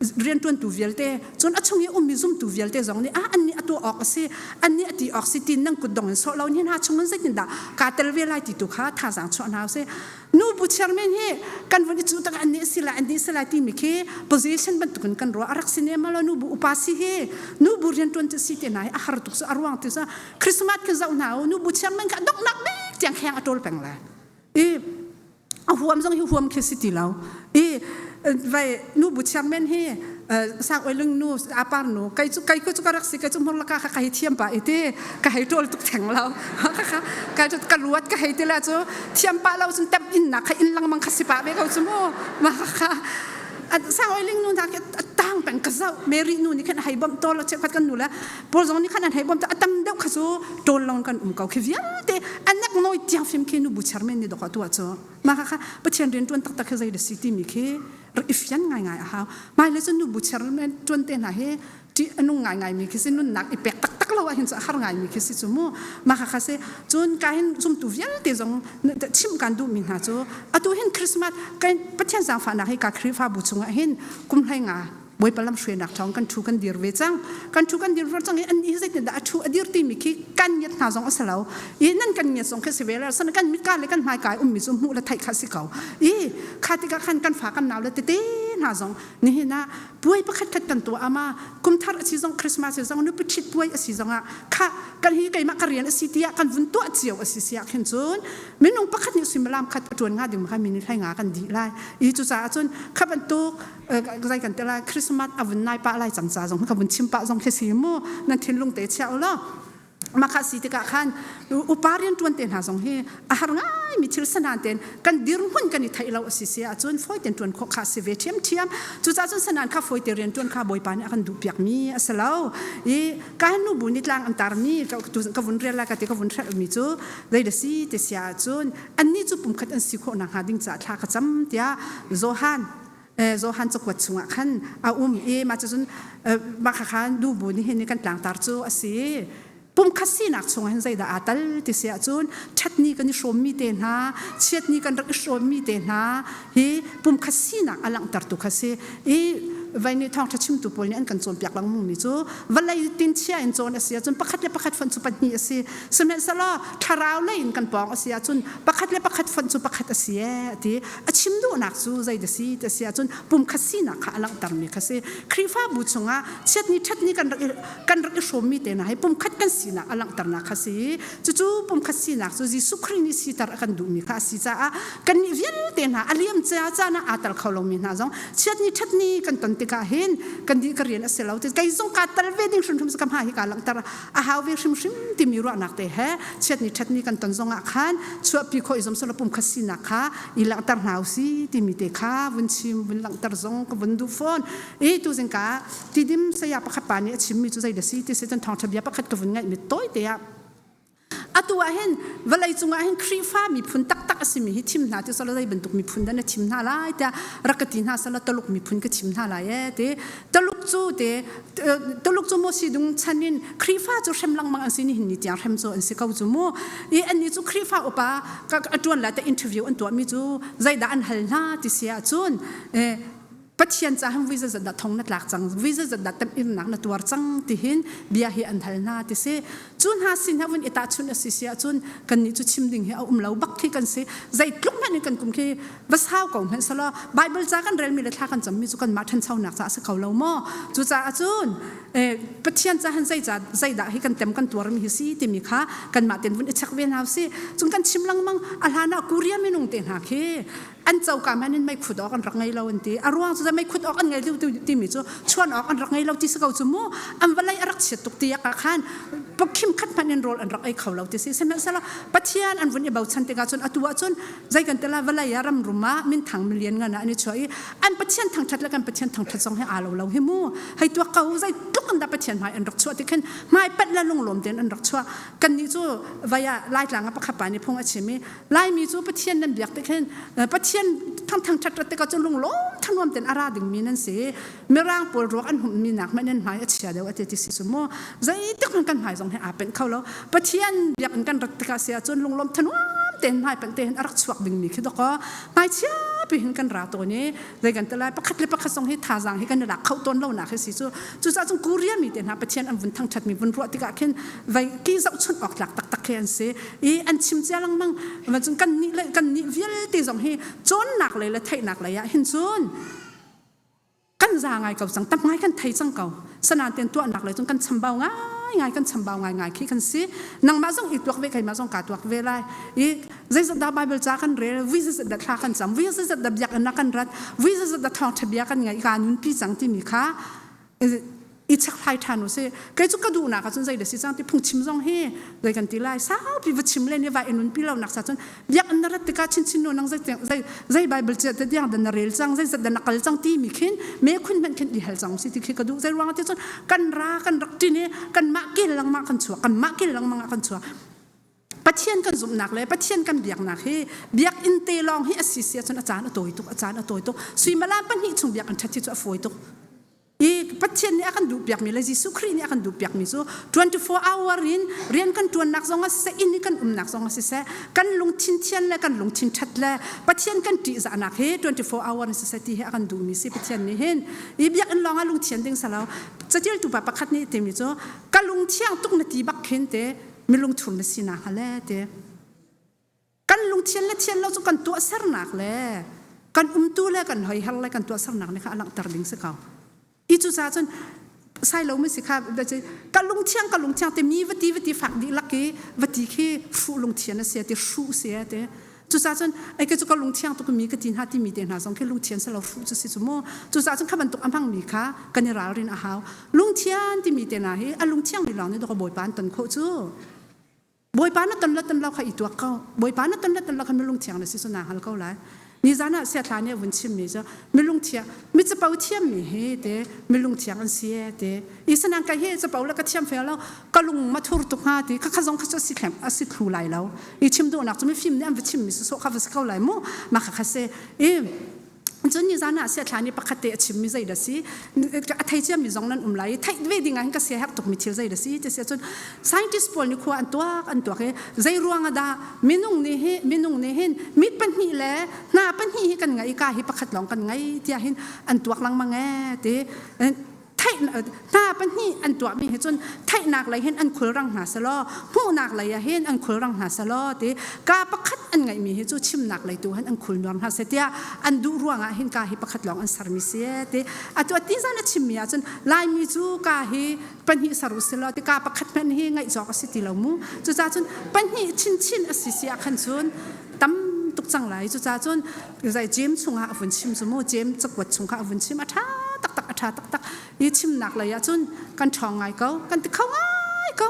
Rianṭuantu vialte cun a chung i ummi zumtu vialte zong nih ah annih a tuah awk a si, annih a ti awk si tiin nan kut dong in sawh lo ni hna chung in zeitindah kaa tel ve lai ti tu kha thazaang chuah hna usih. Nu bu chairman hi kan vun i cuh tak annih si lai annih si lai timi khi position bantukin kan ruah a rak si ne ma lo. Nu bu upa si hi nu bu rianṭuan cu si te hna hi a har tuk cu a ruang ti cu Christmas khi zoh hna u, nu bu chairman kha donghnak bik tiang kheng a ṭawl peng lai i a huam zong hi huam khi si ti lo i vai nu bu chairman hi sang oi lung nu apar nu kai cu kai cu ka rak si kai cu hmur laka kha ka hei thiam pa i ti ka hei ṭawl tuk theng lo kha ka cu ka luat ka hei ti la cu thiam pa lo cun tem in nak kha in lengmang kha si pa ve ko cu mu ma kha sang oi ling nu hna khi tang peng ka zoh Mary nu nih khan hei bawmh tawl lo cheukhat kan nu le paul zong nih khan an hei bawmh a tam deuh kha cu ṭawl long kan um ko khi vialte anek noi tiang fim khi nu bu chairman nih dok tuah cu mah kha Pathian rian ṭuan taktak khi zei da si timi khi rak i fian ngaingai a hau. Hmailei cun nu bu chairman ṭuan te hna hi ṭih a nung ngaingai mi khi si, nunnak i pek taktak lo ahhin cu a har ngaimi khi si cu mu. Mah kha kha si. Cun ka hin zumtu vialte zong chimh kan duhmi hna cu atu hin Christmas kan Pathian zaangfahnak hi ka Khrihfabu chungah hin kum 15 Bawipa lamhruainak thawng kan ṭhu kan dir ve cang. Kan ṭhu kan dir ve cang i an i zeitindah a ṭhu a dir timi khi kan ngiat hna zong a si lo. I nan kan ngiat zong khi si ve lo. Sana kan mitka le kan hmaika i ummi cu hmuh le theih kha si ko. I kha tikah khan kan fa kan nau le tete hna zong nihin ah puai pakhat khat kan tuah ama kumthar a si zong Christmas a si zong nupi ṭhit puai a si zong ah kha kan hi keimah ka rian a si tiah kan vun tuah cio a si siah khin cun minung pakhat nih suimilam khat a ṭuan nga ding kha minute hlei nga kan dih lai. I cucaah cun kha bantuk zei kan ti lai Christmas a vun nai pah lai cang ca zong ka vun chim pah zong khi si mu nan thinlung te chia u law mah si tikah khan upa rian ṭuan te hna zong hi a har ngai mi thil sanan ten kan dirhmun kan i theih lo a si si ahcun fawi ten ṭuan khawh kha si ve ṭhiamṭhiam. Cucaah cun sanan kha fawi te rian ṭuan kha Bawipa nih a kan duh piak mi a si lo i ka nu bu nih tlang an tar mi ka vun rel lai ka ti ka vun hrelh mi cu zei da si te sia ahcun annih cu pumkhat an si khawh nakhnga ding caah thla ka cam tiah Johan Johan cakuat chungah khan a um i mah cucun mah kha khan nu bu nih hin kan tlangtar cu a si. Pumkhat sinak chungah hin zeidah aa tal ti si ahcun ṭhatni kan i hrawmmi te hna, chiatni kan rak i hrawmmi te hna hi pumkhat sinak a langhtertu kha si i vai nih thawngṭha chimtu pawl nih an kan cawnpiak lengmang mi cu vawlei tin chia in cawn a si ahcun pakhat le pakhat fonh cu pahnih a si, sihmanhsehlaw thlarau lei in kan pawng a si ahcun pakhat le pakhat fonh cu pakhat a si ee a ti. A chim duhnak cu zei da si ti si ahcun pumkhat sinak kha a langhtermi kha si. Khrihfabu chungah chiatni ṭhatni kan rak i kan rak i hrawmmi te hna hi pumkhat kan sinak a langhternak kha si. Cucu pumkhat sinak cu Jesuh Khrih nih siter a kan duhmi kha a si caah kannih vialte hna a liam cia caan ah aa tel kho lomi hna zong chiatni ṭhatni kan ton tikah hin kan dih ka rian a si lo ti kei zong kaa tel ve ding hrimhrim ka hma hi kaa langhter a hau ve hrimhrim timi ruahnak te he chiatni ṭhatni kan ton zongah khan chuahpi khawh i zom sala pumkhat sinak kha i langhter hna usi timi te kha vun chim vun langhter zong ka vun duh fawn. I tu zingka Tidim saya pakhat pa nih a chimmi cu zei da si ti si cun thawngṭha bia pakhat ka vun ngaih mi tawi te ah atu ah hin vawlei cungah hin Khrihfa miphun taktak a simi hi thim hna ti sala zei bantuk miphun dah na thim hna lai tiah rak ka ti hna sala Taluk miphun ka thim hna lai ee ti. Taluk cu te Tuluk cu maw si dung chan in Khrihfa cu hrem lengmang an si ni hin ni tiang hrem cu an si ko cu mu. I annih cu Khrihfa upa a ṭuan lai te interview an tuahmi cu zeidah an hal hna ti si ahcun Pathian ca han vui zat dah thong na tlak cang, vui zat dah temhirnak na tuar cang ti hin bia hi an hal hna ti si. Cu hna sin ha vun i tahchunh a si si ahcun kannih cu chim ding hi a um lo bak khi kan si. Zeitluk hmanh in kan kum khi va sau ko hmanh selaw Bible ca kan relmi le thla kan cammi cu kanmah ṭhanchonak caah a si kho lo maw? Cucaah cun Pathian ca han zei zeidah hi kan tem kan tuarmi hi si timi kha kanmah ten vun i check ve hna usih. Cun kan chim lengmang a hlan ah Korea minung te hna khi an coka hmanh in meikhut awk an rak ngei lo an ti. A ruang cu meikhut awk an ngei lo timi cu chuan awk an rak ngei lo ti si ko cu mu. An vawlei a rak chiat tuk ti ah khan khim. khim khat hmanh in rawl an rak ei kho lo ti si. Sihmanhsehlaw Pathian an vun i bochan tikah cun atu ah cun zei kan tela vawlei ah ramrum ah minthang milian ngan ah an i chuah i an Pathian thangṭhat le kan Pathian thangṭhat zong hi aa lo lo hi mu. Hei tuak ko zei tluk in dah Pathian hmai an rak chuah ti khin hmai panh le lunglawm tein an rak chuah. Kannih cu vai ah Laitlang ah pakhat pa nih phung a chim i Laimi cu Pathian nan biak tik hin Pathian thangthang ṭhat tikah cun lunglawm thanuam tein a ra dingmi nan si. Mirang pawl ruak an hummi nak hmanh in hmai a chia deuh a ti ti si cu mu. Zeitik hmanh kan hmai zong hi aa penh kho lo. Pathian biakinn kan rat tikah si ahcun lunglawm thanuam tein hmai panh tein a rak chuak dingmi khi dawkaw hmaichia pi hin kan ra tawn i zei kan ti lai pakhat le pakhat zong hi thazaang hi kan i lak kho tawn lo nak hi si cu. Cucaah cun Korea mi te hna Pathian an vun thangṭhat mi vun ruah tikah khin vai ki zohchunh awk tlak taktak khi an si i an chim cia lengmang. Cun kan nih le kan nih vialte zong hi cawnnak lei le theihnak lei ah hin cun kan za ngai ko cang, tam ngai kan thei cang ko. Sanain ten tuahnak lei cun kan chambau ngai ngai, kan chambau ngai ngai khi kan si. Nangmah zong i tuak ve, keimah zong kaa tuak ve lai i zeizat dah Bible ca kan rel, vui zeizat dah thla kan cam, vui zeizat dah biakinn ah kan rat, vui zeizat dah thawngṭha bia kan ngaih, kaa nunpi cang timi kha i chekhlai ṭhan u sih. Kei cu ka duhnak ah cun zei da si cang ti phungchim zong hi zei kan ti lai, saupi va chim len i vai i nunpi lo nak sa cun biakinn na rat tikah chinchin nu nang zei zei zei Bible ca te tiang dan na rel cang, zei zat dan na kal cang timi khin me khun hmanh khin i hal cang si ti khi ka duh. Zei ruangah ti cun kan ra kan rak ṭin i kanmah kel lengmang kan chuak, kanmah kel lengmang ah kan chuak. Pathian kan zumhnak le Pathian kan biaknak hi biakinn te lawng hi a si si ahcun a caan a tawi tuk, a caan a tawi tuk. Suimilam pahnih chung biakinn ṭhat hi cu a fawi tuk. I Pathian nih a kan duhpiakmi le Jesuh Khrih nih a kan duhpiakmi cu 24 hour in rian kan ṭuannak zong ah siseh, inn i kan umnak zong ah siseh, kan lungthin thian le kan lungthin ṭhat le Pathian kan ṭihzahnak hi 24 hour in siseh ti hi a kan duhmi si Pathian nih hin. I biakinn lawng ah lungthian ding si lo. Catialtu pa pakhat nih timi cu ka lungthiang tuk na ti bak khin te milungthur na sinak hnga le ti. Kan lungthian le thian lo cu kan tuahsernak le kan umtu le kan hoiher le kan tuahsernak nih kha a langhter ding si ko. I cucaah cun sai lo mi si kha ka lungthiang ka lungthiang te mi vati vati fak dihlak i vati khi hruh lungthian a si ti hruh si te. Cucaah cun ai ka cu ka lungthiang tuk mi ka ti hna timi te hna zong khi lungthian si lo hruh cu si cu mu. Cucaah cun kha bantuk a hmangmi kha kan i ralrin a hau. Lungthian timi te hna hi a lungthiang mi lawng nih dawk Bawipa an ton khawh cu. Bawipa na ton le ton lo kha i tuak ko. Bawipa na ton le ton lo kha milung thiang na si cu naa hngal ko lai. Nizan ah siathla nih a vun chimmi cu milung thiang mi capo thiammi hi te milung thiang an si e te. I sanan kai hi capo le ka thiam fe lo ka lung ma thur tuk hnga ti kha kha zong kha cu si thlem a si thlu lai lo. I chim duhnak cu mifim nih an va chimmi sawsawh kha va si ko lai mu. Ma kha kha si. I cun nizan ah siathla nih pakhat te a chimmi zei dah si a thei ciami zong nan um lai i theih ve ding ah hin ka sia herh tukmi thil zei dah si ti si ahcun scientist pawl nih khua an tuak an tuak i zei ruang ah dah minung nih hi minung nih hin mit pahnih le hna pahnih hi kan ngei ka hi pakhat lawng kan ngei tiah hin an tuak lengmang ee ti. Theih hna pahnih an tuahmi hi cun theihnak lei hin an khulrang hna selaw hmuhnak lei ah hin an khulrang hna selaw ti ka pakhat an ngeihmi hi cu chimnak lei tu hin an khul nuam hna seh tiah an duh ruangah hin ka hi pakhat lawng an sermi si ti. Atu ati zan a chimmi ah cun Laimi cu ka hi pahnih ser u selaw ti ka pakhat hmanh hi ngaih cawk a si ti lo mu. Cucaah cun pahnih chinchin a si si ah khan cun tam tuk cang lai. Cucaah cun zei James chungah a vun chim cu mu, James cakuat chung kha a vun chim, a ṭha taktak, a ṭha taktak. I chimnak lei ah cun kan ṭhawng ngai ko, kan ti kho ngai ko.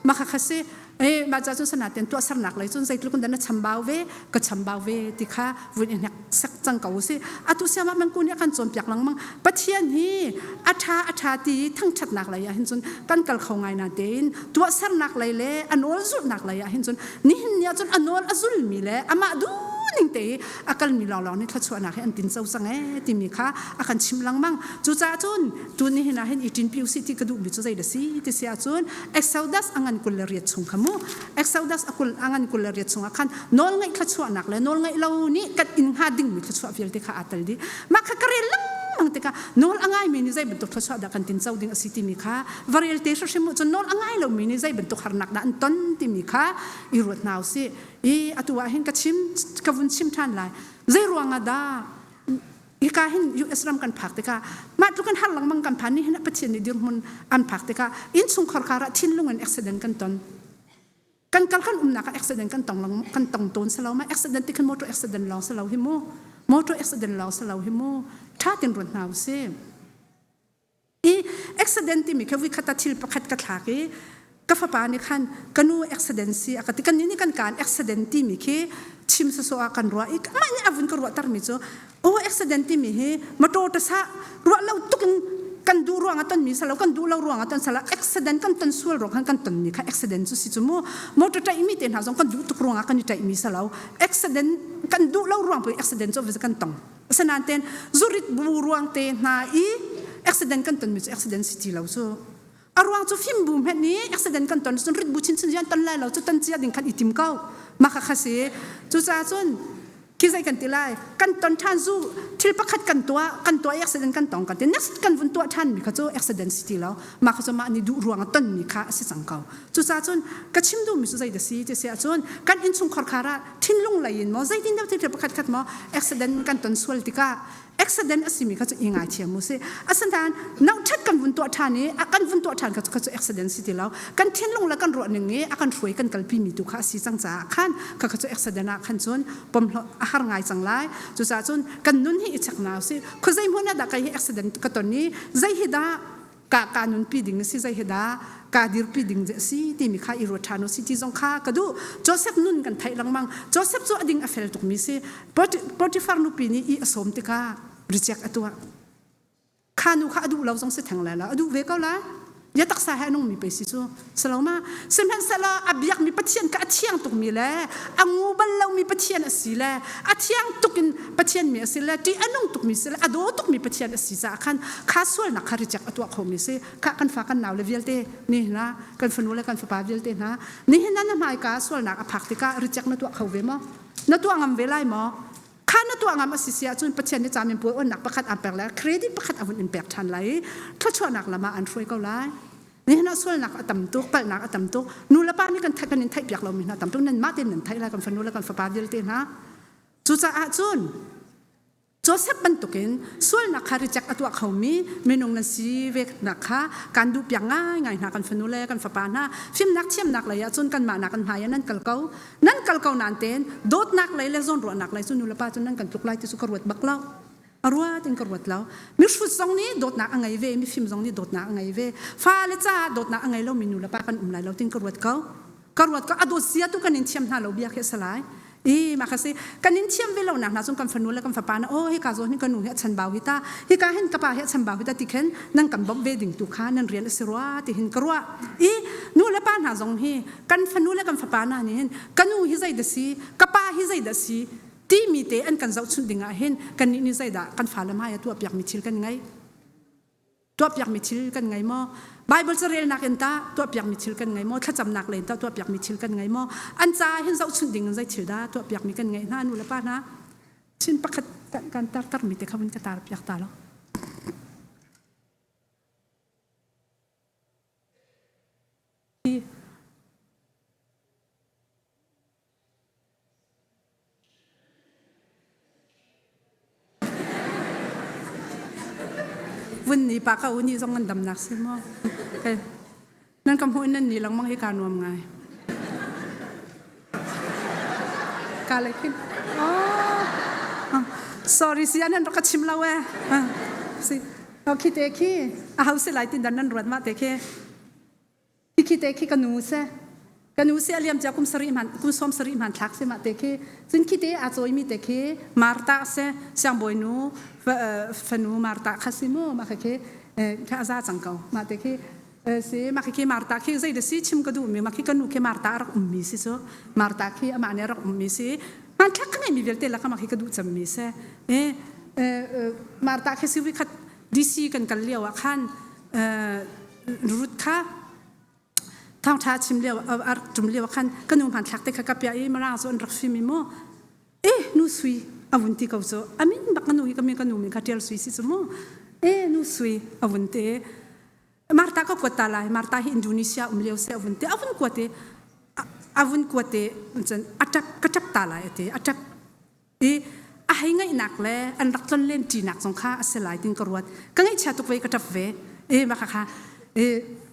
Mah kha kha si. Eh, mah ca cun sanaten tuahsernak lei cun zeitluk in dah na chambau ve, ka chambau ve ti kha vun i hnek sek cang ko usih. Atu siamah mangku nih a kan cawnpiak lengmang. Pathian hi a ṭha a ṭha ti thangṭhatnak lei ah hin cun kan kal kho ngai natein tuahsernak lei le a nawl zulhnak lei ah hin cun nihin ni ah cun a nawl a zulmi le amah duhning te i a kalmi lawnglawng nih thluachuahnak hi an tin co cang ee timi kha a kan chimh lengmang. Cucaah cun tu nihin ah hin i ṭinpi usih ti ka duhmi cu zei dah si ti si ahcun Exodus a ngan 28 chung kha mu. Exodus a kul a ngan 28 chungah khan nawlngaih thluachuahnak le nawlngaih lo nih kan in hnga dingmi thluachuah vialte kha aa tel dih. Mah kha ka rel lengmang tikah nawl a ngaimi nih zei bantuk thluachuah dah kan tin co ding a si timi kha va rel te hrimhrim u. Cun nawl a ngai lomi nih zei bantuk harnak dah an ton timi kha i ruat hna usih. I atu ah hin ka chim ka vun chim ṭhan lai. Zei ruangah dah hika hin US ram kan phak tikah mah tluk in har lengmang kan phan ni hin Pathian nih dirhmun an phak tikah innchungkhar khar ah thinlung in accident kan ton. Kan kal kan umnak ah accident kan tong lang kan tong tawn salo ma. Accident ti khan motor accident lawng salo hi mu, motor accident lawng salo hi mu. Tha tin ruat hna usih. I accident timi kha voi khat ah thil pakhat ka thlak i. Ka fapa nih khan ka nu accident si a ka ti. Kan nih nih kan kaan accident timi khi chim sawsawh ah kan ruah i mah nih a vun ka ruahtermi cu aw accident timi hi motor tasa ruah lo tuk in kan duh ruang ah tonmi salo kan duh lo ruang ah ton sala accident kan ton sual ruang khan kan tonmi kha accident cu si cu mu. Motor ṭaihmi te hna zong kan duh tuk ruang ah kan i ṭaihmi salo accident kan duh lo ruang pun accident cu kan tong. Asinain ten zurit bu ruang te hna i accident kan tonmi cu accident si ti lo cu. A ruang cu fim bu hmenh nih accident kan ton cun rit bu chinchin zian ton lai lo cu ton cia ding khan i tim ko. Mah kha kha si. Cucaah cun khi zei kan ti lai kan ton ṭhan zu thil pakhat kan tuah kan tuah i accident kan tong kan ti next kan vun tuah ṭhan mi kha cu accident si ti lo mah kha cu mah nih duh ruang ah ton mi kha a si cang ko. Cucaah cun ka chim duhmi cu zei dah si ti si ahcun kan innchungkhar khar ah thinlung lei in maw zeitin dah thil pakhat khat maw accident kan ton sual tikah accident a simi kha cu i ngaithiam u sih. Asinain nauṭhat kan vun tuah ṭhan i a kan vun tuah ṭhan kha cu kha cu accident si ti lo. Kan thinlung le kan ruah ning i a kan hruai kan kalpi mi tu kha a si cang caah khan kha kha cu accident ah khan cun pom a har ngai cang lai. Cucaah cun kan nun hi i check hna u sih. Khuazei hmun ah dah kei hi accident ka ton i zei hi dah ka ka nunpi ding a si zei hi dah ka dirpi ding a si timi kha i ruat ṭhan u si ti zong kha ka duh. Joseph nun kan theih lengmang. Joseph cu a ding a fel tukmi si. Potifar nupi nih i a sawm tikah reject a tuah. Kha nu kha a duh lo zong si theng lai lo, a duh ve ko lai. Ya taksa he a nungmi pei si cu saloma sihmanhsehlaw a biakmi Pathian kha a thiang tukmi le a ngu bal lomi Pathian a si le a thiang tuk in Pathian mi a si le ṭih a nung tukmi si le a daw tukmi Pathian a si caah khan kha sualnak kha reject a tuah khomi si. Kha kan fa kan nau le vialte ni hna kan fanu le kan fapa vialte hna nihin na hmaika sualnak a phak tikah reject na tuah kho ve maw? Na tuah ngam ve lai maw? Kha na tuah ngam a si si ahcun Pathian nih camin puai onnak pakhat aan pek lai, credit pakhat a vun in pek ṭhan lai i thluachuahnak lam ah an hruai ko lai. Nihin ah sualnak a tam tuk, palhnak a tam tuk. Nu le pa nih kan theih kan in theihpiak lomi hna tam tuk. Nanmah tein nan theih lai kan fanu le kan fapa vialte hna. Cucaah cun Joseph bantukin sualnak kha reject a tuah khomi minung nan si ve nak kha kan duh piak ngaingai hna kan fanu le kan fapa hna. Fimnak thiamnak lei ah cun kanmah nak kan hmai ah nan kal ko. Nan kal ko nain tein dawtnak lei le zawnruahnak lei cu nu le pa cu nan kan tluk lai ti cu ka ruat bak lo. A ruat in ka ruat lo. Mihrut zong nih dawtnak a ngei ve, mifim zong nih dawtnak a ngei ve. Fale caah dawtnak a ngei lomi nu le pa kan um lai lo tin ka ruat ko. Ka ruat ko. A dawt sia tu kan in thiam hna lo bia khi a si lai. I mah kha si kan in thiam ve lo nak hna cun kan fanu le kan fapa na oh hika zawn hin ka nu hi a chanbau hi ta hika hin ka pa hi a chambau hi ta ti khin nan kan bawmh ve ding tu kha nan rian a si rua ti hin ka ruah. I nu le pa hna zong hi kan fanu le kan fapa hna nih hin ka nu hi zei dah si ka pa hi zei dah si timi te an kan zohchunh ding ah hin kannih nih zeidah kan fale hmai ah tuahpiakmi thil kan ngei tuahpiakmi thil kan ngei maw? Bible carelnak in tah tuahpiakmi thil kan ngei maw? Thlacamnak lei in tah tuahpiakmi thil kan ngei maw? An caah hin zohchunh ding in zei thil dah tuahpiakmi kan ngeih hna nu le pa hna? Chin pakhat kan tartarmi te kha vun ka tar piak ta lo. Vun ni pa ka u ni zong an damnak si maw? Nan ka hmuh in nan ni lengmang hi kaa nuam ngai. Ka le khin. Oh. Sorry si nan rak ka chim lo eh. Si. Khi te khi a hau si lai tin dan nan ruat ma te khi. Khi te khi ka nu se ka nu si a liam cia kum sarih hman kum sawm sarih hman thlak si mah te khi cun khi te a cawi mi te khi Marta se siangbawi nu fanu Marta kha si mu mah khi kha a za cang ko mah te khi si mah khi Marta khi zei da si chim ka duh mi mah khi ka nu khi Marta a rak um mi si cu Marta khi amah nih a rak um mi si hmanthlak ka ngei mi vialte lakah mah khi ka duh cem mi si Marta khi si khat DC kan kal lio ah khan Ruth kha thawngṭha chim lio a rak ṭum lio ah khan ka nu hmanthlak te kha ka piah i mirang cu an rak fim i mu e nu sui a vun ti ko cu a min bak ka nu hi ka min ka nu min kha ṭial sui si cu mu e nu sui a vun ti Marta ka kuat ta lai Marta hi Indonesia um lio se a vun ti a vun kuat i a vun kuat i cun a ṭap ka ṭap ta lai a ti a ṭap I a hei ngaihnak le an rak tlonlen ṭinak zong kha a si lai tin ka ruat. Ka ngaihchia tuk ve ka ṭap ve. E mah kha e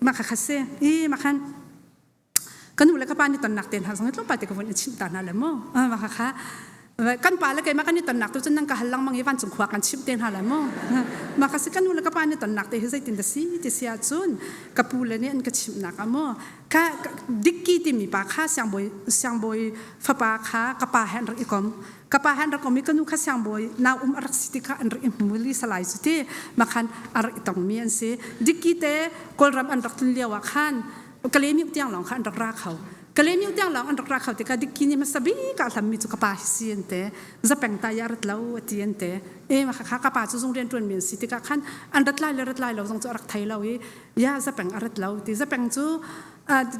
mah kha si. E mah khan ka nu le ka pa nih tonnak te hna zong hi tlawmpal te ka vun i chimh ta hna le mu. Mah kha kha. Kan pa le keimah kan i tonnak tu cun nan ka hal lengmang i vancung khua kan chimh te hna lai mu. Mah ka si ka nu le ka pa ni tonnak te hi zeitin dah si ti si ahcun ka pu le nih an ka chimhnak ah mu ka Dikki timi pa kha siangbawi siangbawi fapa kha ka pa he an rak i kom. Ka pa he an rak om i ka nu kha siangbawi nau um a rak si ti kha an rak i hmu li salai cu ti makhan a rak i tongmi an si. Dikki te Kawlram an rak tlun lio ah khan Kalemi tiang lawng kha an rak ra kho. Kalemi tiang lawng an rak ra kho tikah dikki nih hmasa bik ah hlammi cu ka pa hi si an te. Zapeng ta ya rat lo a ti an te. E ma kha ka pa cu zung rian ṭuan mi an si tikah khan an rat lai le rat lai lo zong cu a rak thei lo i ya zapeng a rat lo ti zapeng cu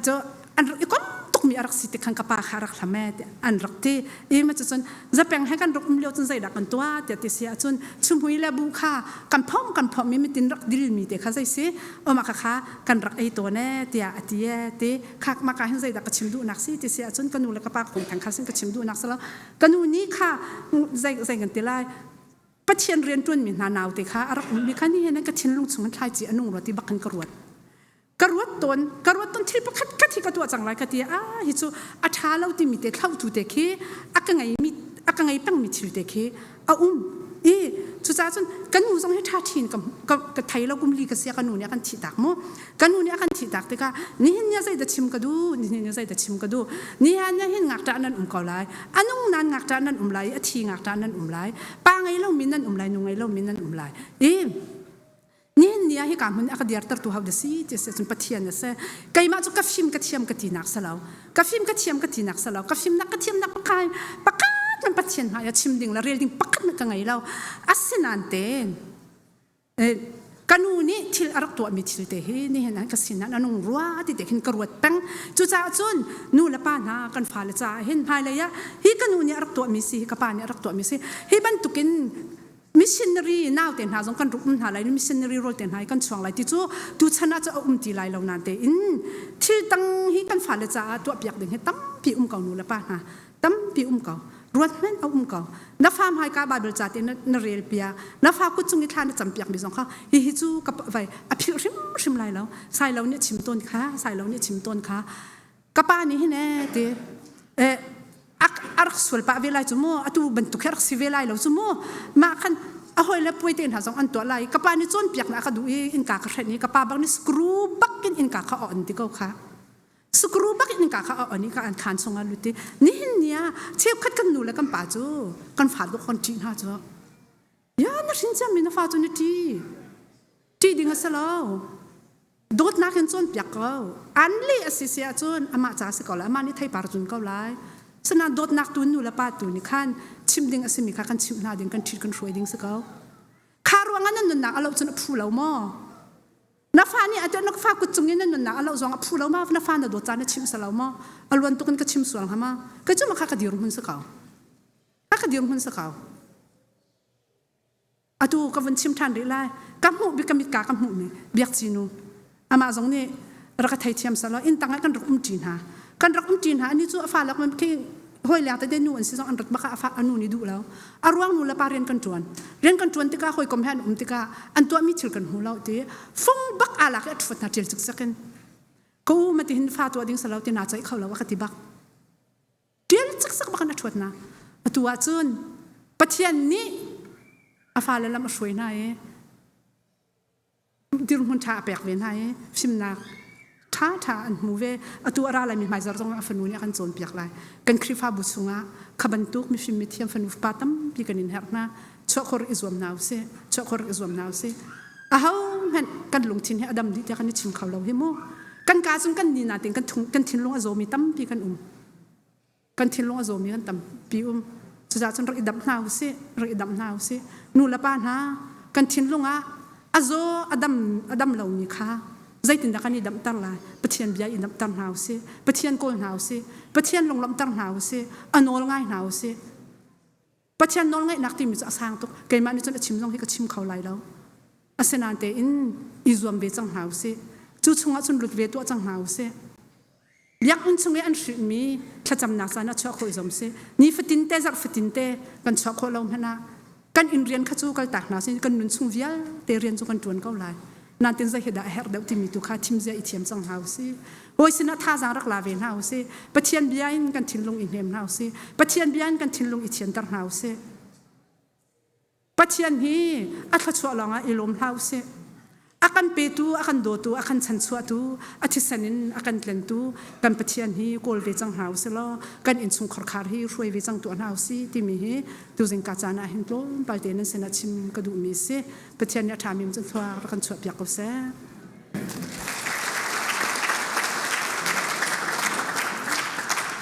cu an rak i kom tukmi a rak si tik khan ka pa kha a rak hlam e an rak ti i ma cucun zapeng he kan rak um lio cun zeidah kan tuah tiah ti si ahcun chumhui le bu kha kan phom kan phom i mitin rak dilmi te kha zei si oma kha kha kan rak ei tawn e tiah a ti e ti kha maka hin zeidah ka chim duhnak si ti si ahcun ka nu le ka pa kong theng kha sin ka chim duhnak si lo ka nu nih kha zei zei kan ti lai Pathian rian ṭuanmi hna naute kha a rak ummi kha ni hin ka thinlung chung in thlaici a nung rua ti bak in ka ruat ka ruat tawn ka ruat tawn thil pakhat khat hi ka tuah cang lai ka ti ah hi cu a ṭha lo timi te thlautu te khi a ka ngeimi a ka ngei pengmi thil te khi a um i cucaah cun kan nu zong hi ṭha ṭhin ka ka thei lo kum li ka sia ka nu nih a kan thih tak mu ka nu nih a kan thih tak tikah nihin ni zei dah chim ka duh nihin ni zei dah chim ka duh nihan ni hin ngakṭah nan um ko lai a nung nan ngakṭah nan um lai a thi ngakṭah nan um lai pa ngei lomi nan um lai nu ngei lomi nan um lai i nihin ni ah hika hmun a ka dirtertu ho da si ti si cun Pathian a si keimah cu ka fim ka thiam ka tinak si lo ka fim ka thiam ka tinak si lo ka fimnak ka thiamnak pakai pakhat man Pathian hmai ah chim ding le rel ding pakhat ka ngei lo asinain te ka nu nih thil a rak tuahmi thil te hi nihin an ka sin ah anung rua ti te khin ka ruat peng cucaah cun nu le pa hna kan fale caah hin hmailei ah hi ka nu nih a rak tuahmi si hi ka pa nih a rak tuahmi si hi bantukin missionary naute hna zong kan rak um hna lai missionary role te hna hi kan chuang lai ti cu tuchan ah cu a um ti lai lo nain tein thil dang hi kan fale caah tuahpiak ding hi tampi um ko nu le pa hna tampi um ko ruat hmanh a um ko na fa hmaika Bible ca te na rel piak na fa kut cung i thla na cam piak mi zong kha hi hi cu ka vai a philh hrimhrim lai lo sai lo nih chim tawn kha sai lo nih chim tawn kha ka pa nih hin e ti eh a rak sual pah ve lai cu mu atu bantuk hi a rak si ve lai lo cu mu mah khan a hawi le puai te hna zong an tuah lai ka pa nih cawnpiak na ka duh i innka ka hrenh i ka pa bang nih screw bak in innka kha a on ti ko kha screw bak in innka kha a on i ka an khan chungah lut i nihin ni ah cheukhat kan nu le kan pa cu kan fa dawh kan ṭih hna cu ya na hrin ciami na fa cu na ṭih ṭih ding a si lo Dawtnak in cawnpiak ko. An leh a si si ahcun amah ca a si ko lai. Amah nih theipar zun ko lai. Sinain dawtnak tu nu le pa tu nih khan chim ding a simi kha kan chimh hna ding, kan ṭhit kan hruai ding si ko. Kha ruangah nan nunnak a loh cun a phu lo maw? Na fa nih a na fa kut cung in na nunnak a loh zong a phu lo ma? Na fa na dawt caan na chimh si lo maw? A luan tuk in ka chim sual hnga ma? Kei cu ma kha ka dirhmun si ko. Kha ka dirhmun si ko. Atu ka vun chim ṭhan rih lai. Ka hmuh bik ka mitka ka hmuhmi Biakci nu. Amah zong nih rak ka theithiam selaw inn tang ah kan rak umṭi hna. Kan rak umṭi hna. Ani cu a fa lak khi hawi leng tete nu an si zong an rat bak ah a fa a nu nih duh lo. A ruang nu le pa rian kan ṭuan. Rian kan ṭuan tikah hawikom he an um tikah an tuahmi thil kan hmu lo ti fung bak aa lak i a ṭhuat hna ṭial cikcek in. Ka u ma ti hin fa tuah ding selo ti naa ceih kho lo a ka ti bak. Ṭial cikcek bak in a ṭhuat hna. Atu ahcun Pathian nih a fale lam a hruai hna i dirhmun ṭha a pek ve hna i fimnak ṭhaṭha an hmu ve. Atu a ra laimi hmaizarh zong ah a fanu nih a kan cawnpiak lai. Kan Khrihfabu chungah kha bantuk mifim mithiam fanu fapa tampi kan in herh hna. Chuah khor i zuam hna usih. Chuah khor i zuam hna usih. Aho hmanh kan lungthin hi a dam dih tiah kan i chim kho lo hi mu. Kan kaa cun kan ni natin kan thinlung a zawmi tampi kan um. Kan thinlung a zawmi kan tampi um. Cucaah cun rak i damh hna usih, rak i damh hna usih. Nu le pa hna, kan thinlung ah a zaw a dam a dam lomi kha zeitindah kan i damhter lai? Pathian bia i damhter hna usih. Pathian kawl hna usih. Pathian lunglawmhter hna usih. A nawl ngai hna usih. Pathian nawlngaihnak timi cu a sang tuk. Keimah nih cun a chim zong hi ka chim kho lai lo. Asinain tein i zuam ve cang hna usih. Cu chungah cun lut ve tuah cang hna usih. Biakinn chung i an hrilhmi thlacamnak caan ah chuah khawh i zuam sih. Nifatin te zarh fatin te kan chuah khawh lo hmanh ah kan inn rian kha cu kaltak hna sih kan nun chung vialte rian cu kan ṭuan ko lai. Nain zei hi dah a herh deuh timi tu kha thim zia i thiam cang hna usih. Hawi sinah thazaang rak la ve hna usih. Pathian bia in kan thinlung i hnem hna usih. Pathian bia in kan thinlung i thianter hna usih. Pathian hi a thluachuah lawngah i lawm hlah usih. A kan petu, a kan dawtu, a kan chanchuahtu, a thisen in a kan tlentu kan Pathian hi kawl ve cang hna usih law kan innchungkhar khar hi hruai ve cang tuah hna usih timi hi tuzing ka caan ah hin tlawmpal te nan sinah chim ka duhmi si. Pathian nih a ṭhami cun thluak rak kan chuahpiak ko seh.